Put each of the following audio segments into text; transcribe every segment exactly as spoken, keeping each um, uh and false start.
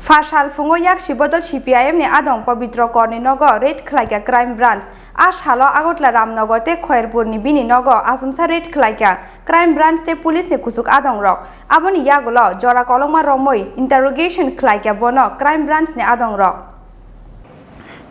Pha sal phungo yaksi bodol C P I M ni adong Pabitro Korni nogo raid khlaikha Crime Branch. A salo Agartala Ramnagar tei Khairpur ni bini nogo achomsa raid khlaikha Crime Branch tei police ni kuchuk adong rok. Aboni yagulo jora kolokma romwi interrogation khlaikha bono Crime Branch ni adong rok.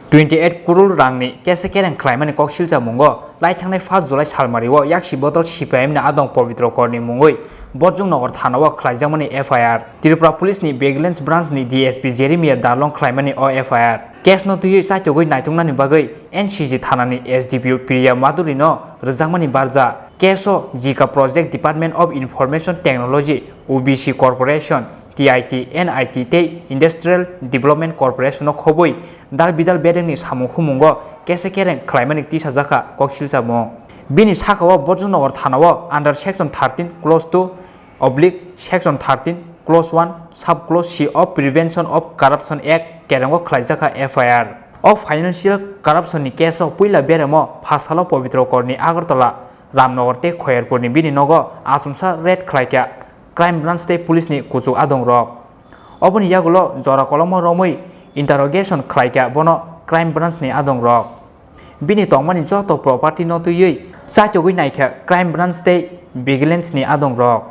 Twenty eight crore rangni kesa kereng khlaimani koksilcha mungo lai thangnai first July salmario yaksi bodol C P I M ni adong Pabitro Korni mungwi Bojong Nagar thanao khlaijakmani F I R. Tripura Police ni Vigilance Branch ni D S P Jeremiah Darlong khlaimani o F I R. Case no twiwi chaitogwi naituknani bagwi N C G thanani S D P O Priya Madhuri no rwjakmani barja. Case o Jika Project, Department of Information Technology, O B C Corporation, T I T, N I T tei Industrial Development Corporation no khobwi dal bidal bedengni samung humungo kesa kereng khlaimani tisajakha koksilcha mung. Bini sakao Bojong Nagar thanao under section thirteen clause two oblique section thirteen clause one sub clause C of Prevention of Corruption Act kerengo khlaijakha F I R. O financial corruption ni case o puila beremo pha salo Pabitro Korni Agartala Ramnagar tei Khairpur ni bini nogo achomsa raid khlaikha Crime Branch tei police ni kuchuk adong rok. Oboni yagulo jora kolokma romwi interrogation khlaikha bono Crime Branch ni adong rok. Bini tongmani joto property no twiwi chaitogwi naikha Crime Branch tei Vigilance ni adong rok.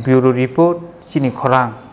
Bureau Report, Chini Khorang.